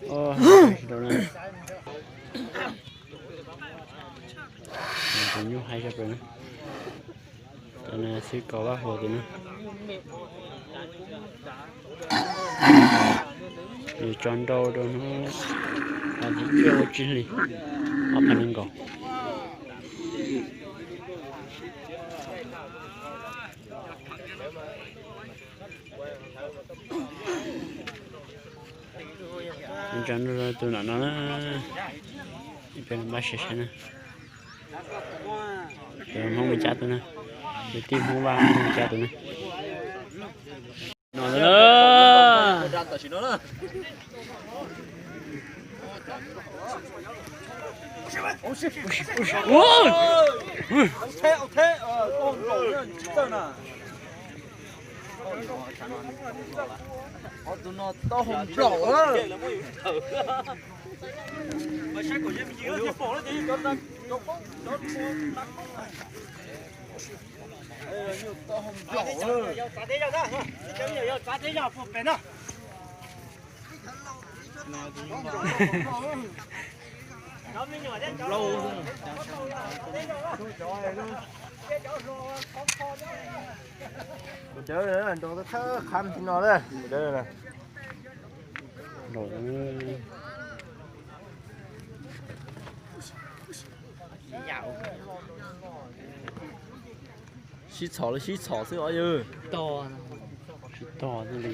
Tus nyuj hais zaj plaws na. Tus no xwb kos vaj huas tus no. Nws tso nrau rau hnub vas thib cuaj lub tsib hlis ob phav nees nkaum. Tus no na, peb npaj siab saib na. Tus Hmoob Vaj cab tus na, tus tij Hmoob Vaj cab tus na. No na. Tus no tau hoo nplaum. Kuv dawb nrau thawj qhab tim no na, kuv dawb. Sib txhom los sib txhom xwb os yawg. Sib tog li.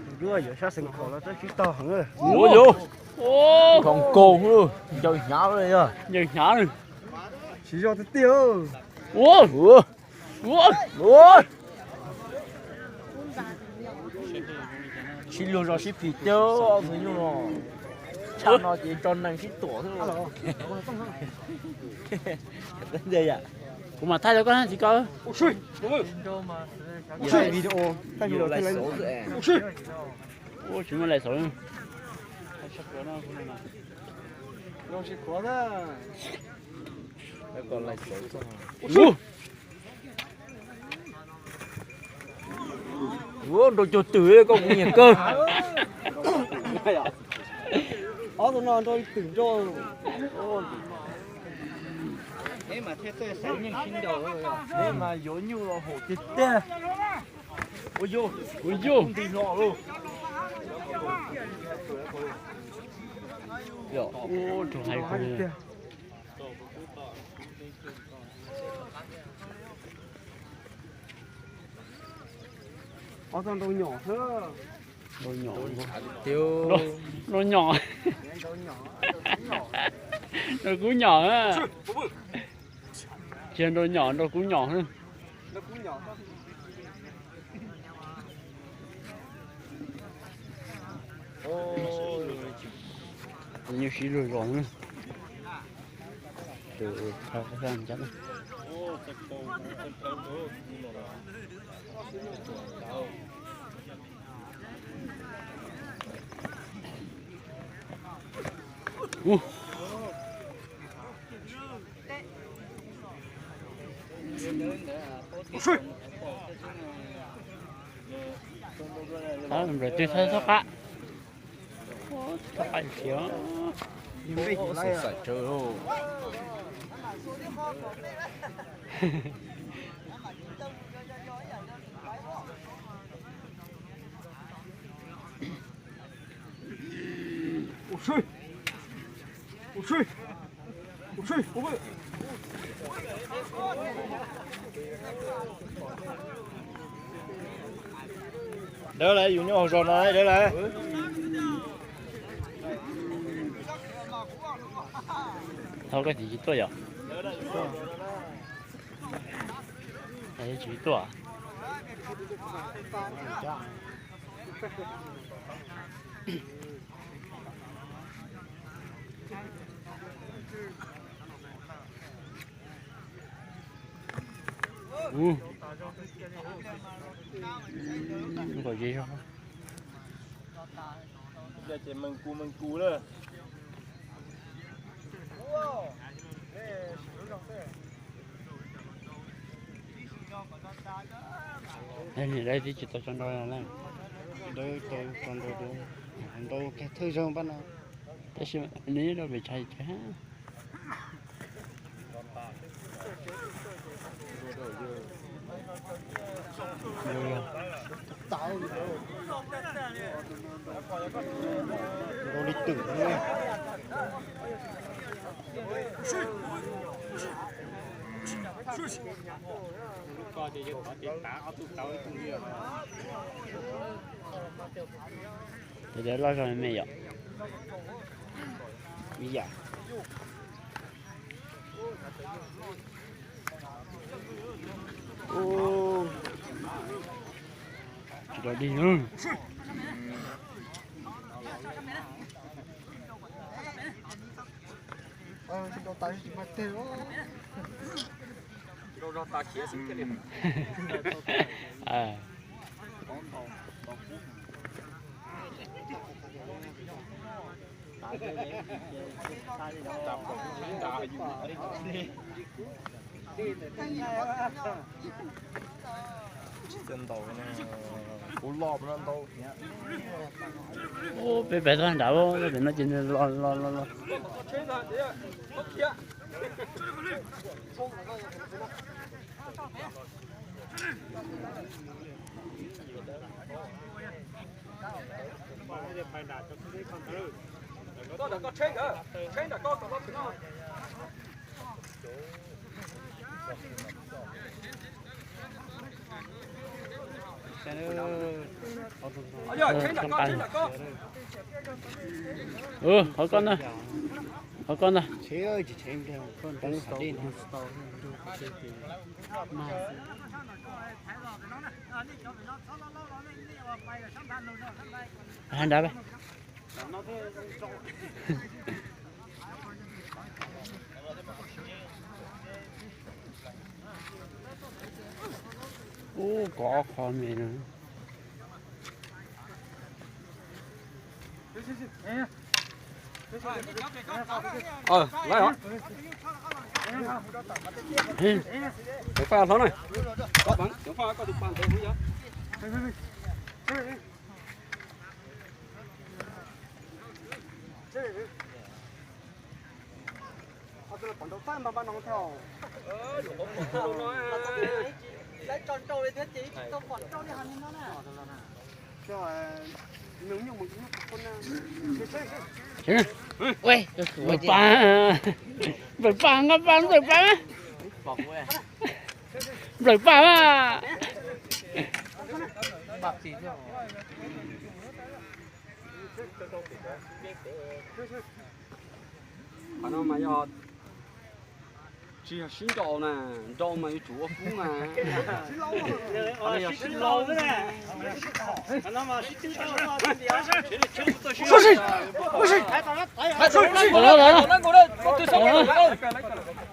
Tus duab yuav sab xeem khaum los twb sib tog heev. Ua yus, nkaus nkaus, ncaws hnyav li yog. Ncaws hnyav li. Siv zog tiag tiag. Ua, ua, ua. Sib luag zog sib phim tiag, ob tug nyuj no. Tshaj no ces tso nees sib tuam xwb. Kuv mam thaij rau koj na txiv Kos. Ua tsis muaj lais xauv. Ua nrau cuag twm koj kuv nyiam kawg. Ob tug no nrau twm nrau. Neb mas yuav nyuj los haum tiag tiag. Ua yus, ua yus. Nti hlo lauj. Ua rau hais tiag. Ob tug nrau nyom xwb. Nrau nyom, nrau nyom. Nrau kub nyom na. Tsis yog nrau nyom, nrau kub nyom xwb. Nyuj sib luag zos na. Nplawm twg txhob qab. Txhob qab khiav. Dawb lawm, yus nyob hauv zos no dawb lawm. Thaub koj tsis tuaj yom? Tsis tuaj. Ub, kom ze zog. Ces meem kus meem kus lawm. Niam lawv twb tsis tau tso nrau lawm. Lawv tau tso nrau, nrau kiag thawj zaug npaj no. Tab sis nws nyob rau pem tshais tshais. Nrau li twm no. Tes loj zog me yom. Ib yam. Tsis tau dig na. Ub, peb pem toj nrad, pem no ces nws los los los los. Qhov koj ntag, qhov koj ntag. Nrad. Ub, kov ob qho me no. Cov faj hlob na, koj tus pa ntawd kuj yog. Nplawm pa, nplawm pa, nqa pa, nplawm pa, nplawm pa mas. Qhov no mas yog tsis yog sib nraus na, nraus mas yuav tsum ua kub na. Qhov no yog sib laub.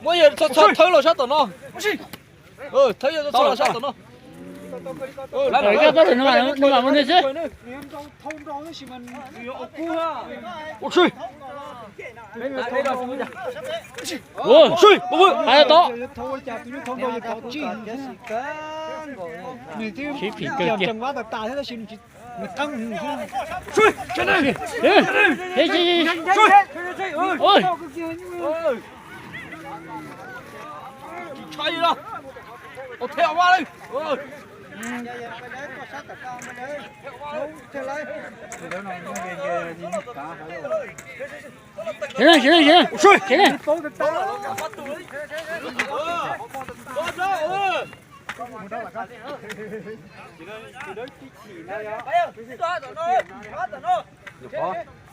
Muab yawg txhob thawb los sab tom no. Thawb yawg txhob los sab tom no. Koj txhob, nws mam ua ntej xwb. Hais tau. Sib phim kawg kiag. Nyuam qhuav, nyuam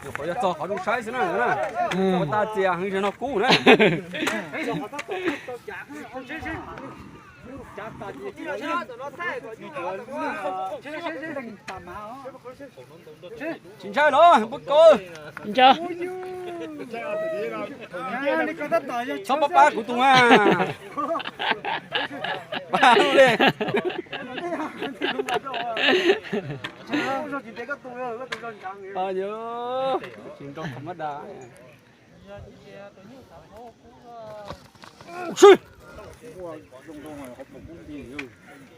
qhuav yog txog qhov zoo saib xwb na, ua tag txias heev zaum no kub na. Tsis ntshai los npawg Kaus. Txhob pab pab kuv tus mas. Pab li. Tsis nrau tham ma da.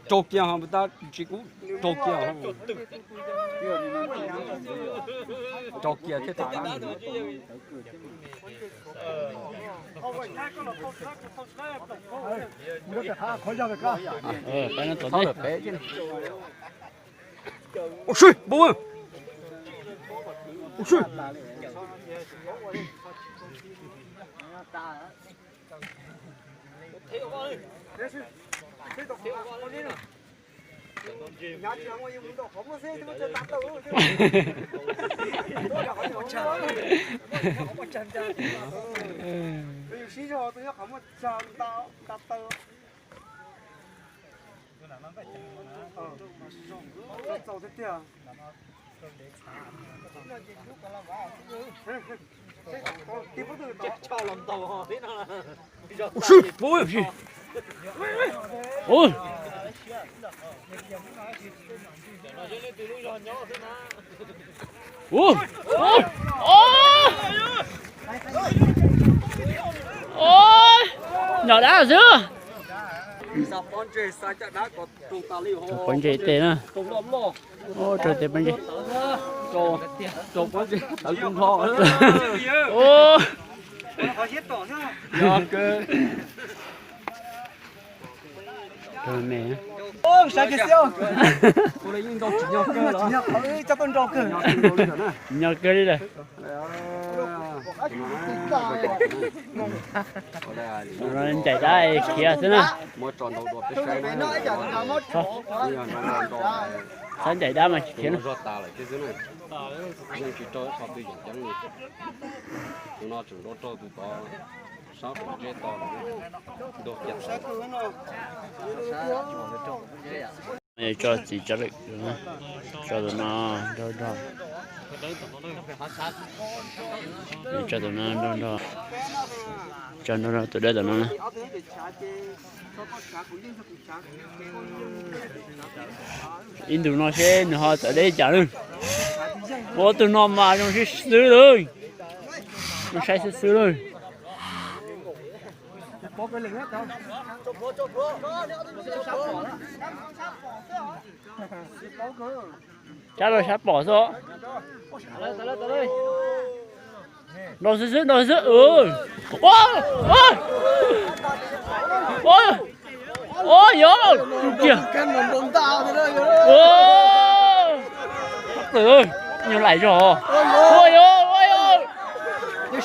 Rau kiag ho, tab tsis kub rau kiag ho. Rau kiag thiab tau qab. Ua si, npau. Ua si. Ua si, ua si. Ua, ua, ua, ua, nyom dab xwb. Pov ntses tej na. Ua rau tej pov ntses. Ua, rau me. Nyob kawg li lawm. Ncaim dab khiav xwb na. Txhob ncaim dab mas tsis khiav na. Tso txiv tso lawm, tso tus no nrog nrog, tso tus no nrog nrog, tso nrog nrog tus dawb tom no na. Ib ntus no seb nws ho txawv deb cas lawm. Ua tus no mas zoo sib xwb lawm, zoo saib xwb xwb lawm. Cab los sab pom xwb. Nrau xwb xwb, nrau xwb xwb. Ua, ua, ua, yog kiag. Nyuag laim zog. Ua yog, ua yog.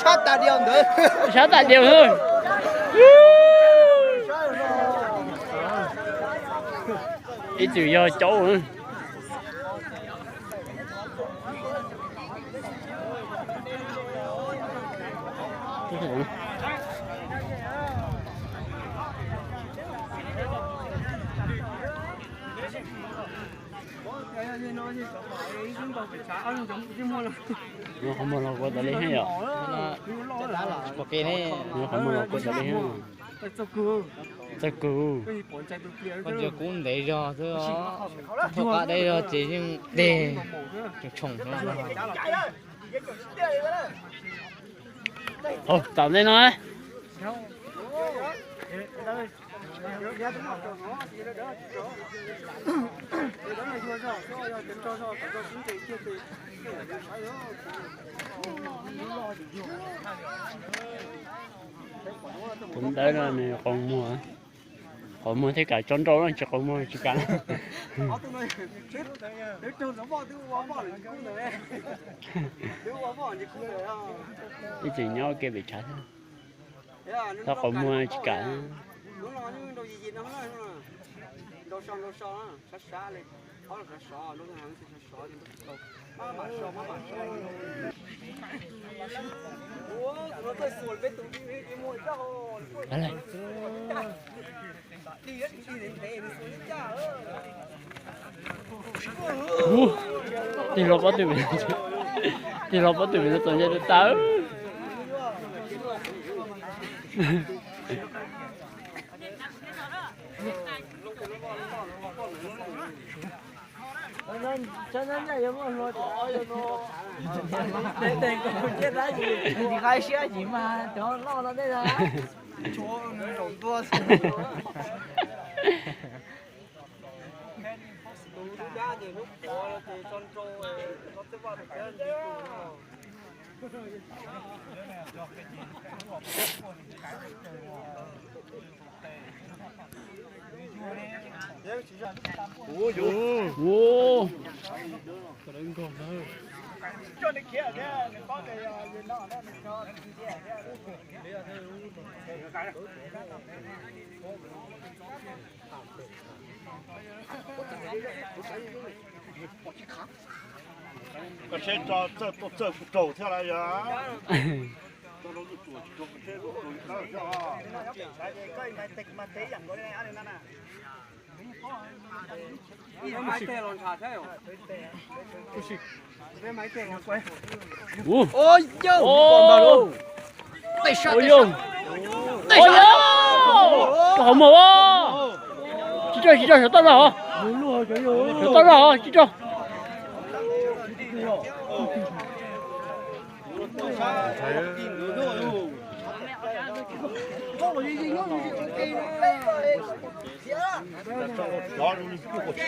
Sab tas diav xwb. Ib txwm yog caub. Qhov muag los kua tas li thiab yom. Qhov muag los kua tas li thiab. Txawj kug. Koj ntsia kub ntev zog xwb os. Thaum qab deb zog ces yeej deg tshoom tshoom no. Hauv, tom ntej no. Tus ntawd no nws qaug muag, qaug muag thiaj kam tso nrau, tsis qaug muag tsis kam. Ib txwm nyob ua ke pem tshav thiab, thaum qaug muag tsis kam. Tig los pob tw, tig los pob tw vim txom nyem tawv. Tsis qab siab ces mas cov loj no tej. Koj seb txawj tuaj txawj kuv raug thiab lawm yog. Rau hauv mos. Tsis tso, tsis tso, sawv toj zog os. Sawv toj zog os, tsis tso.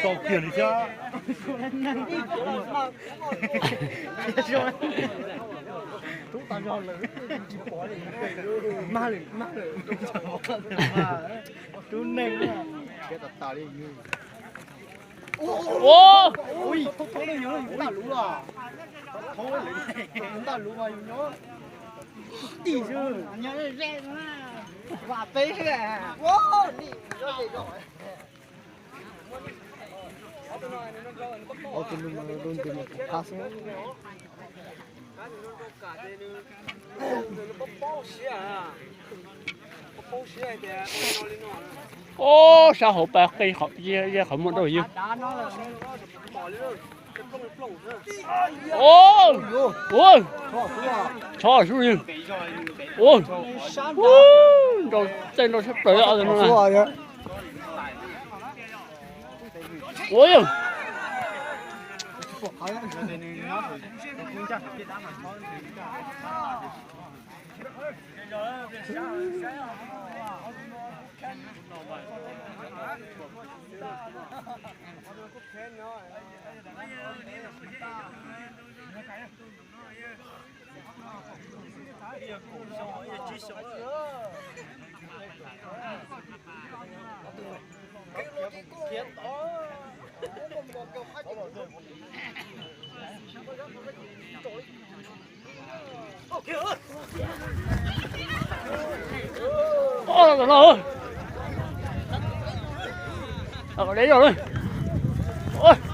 Tau kiag li thiab. Rub tau zog lawm. Mag lawm, mag lawm. Rub neeg. Ua, thoob thoob li, ntaj luv os. Thoob li, ntaj luv mas yus nyob tij xwb. Vam peb xwb. Ob tug no lub ntsej muag phab xwb. Ob sab hauv pas qi qhov muag rau yus. Ua, txhob su yus. Ua, nrau tej nrau sab plaws no. Ua yog.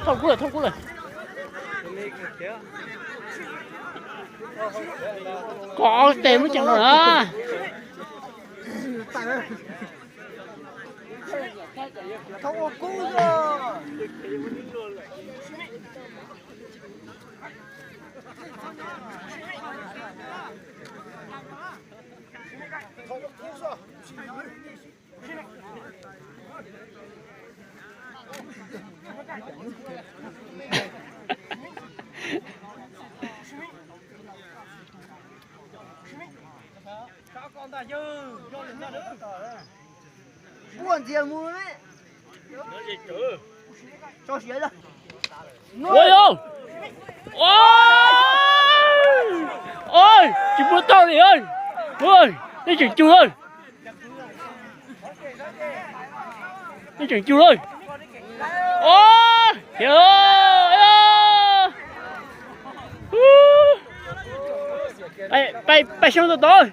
Thauj kub lawm, thauj kub lawm. Kov tes muab ceev rau na. Ua ntxias mus ne. Tso siav. Ua yog. Ua, tsis muaj tauj li. Nej tseem cug lawm. Nej tseem cug lawm. Ua, khiav. Pais xyoo tau tod.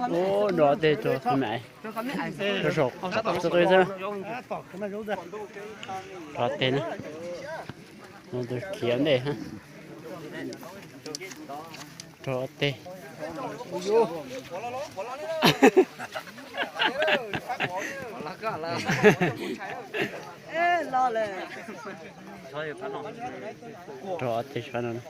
Ub, nrov tej tso qhov me, rau saum qab tom xwb qwb xwb. Rov tej na, no tus khiav ntej, rov tej. Rov tej sab no.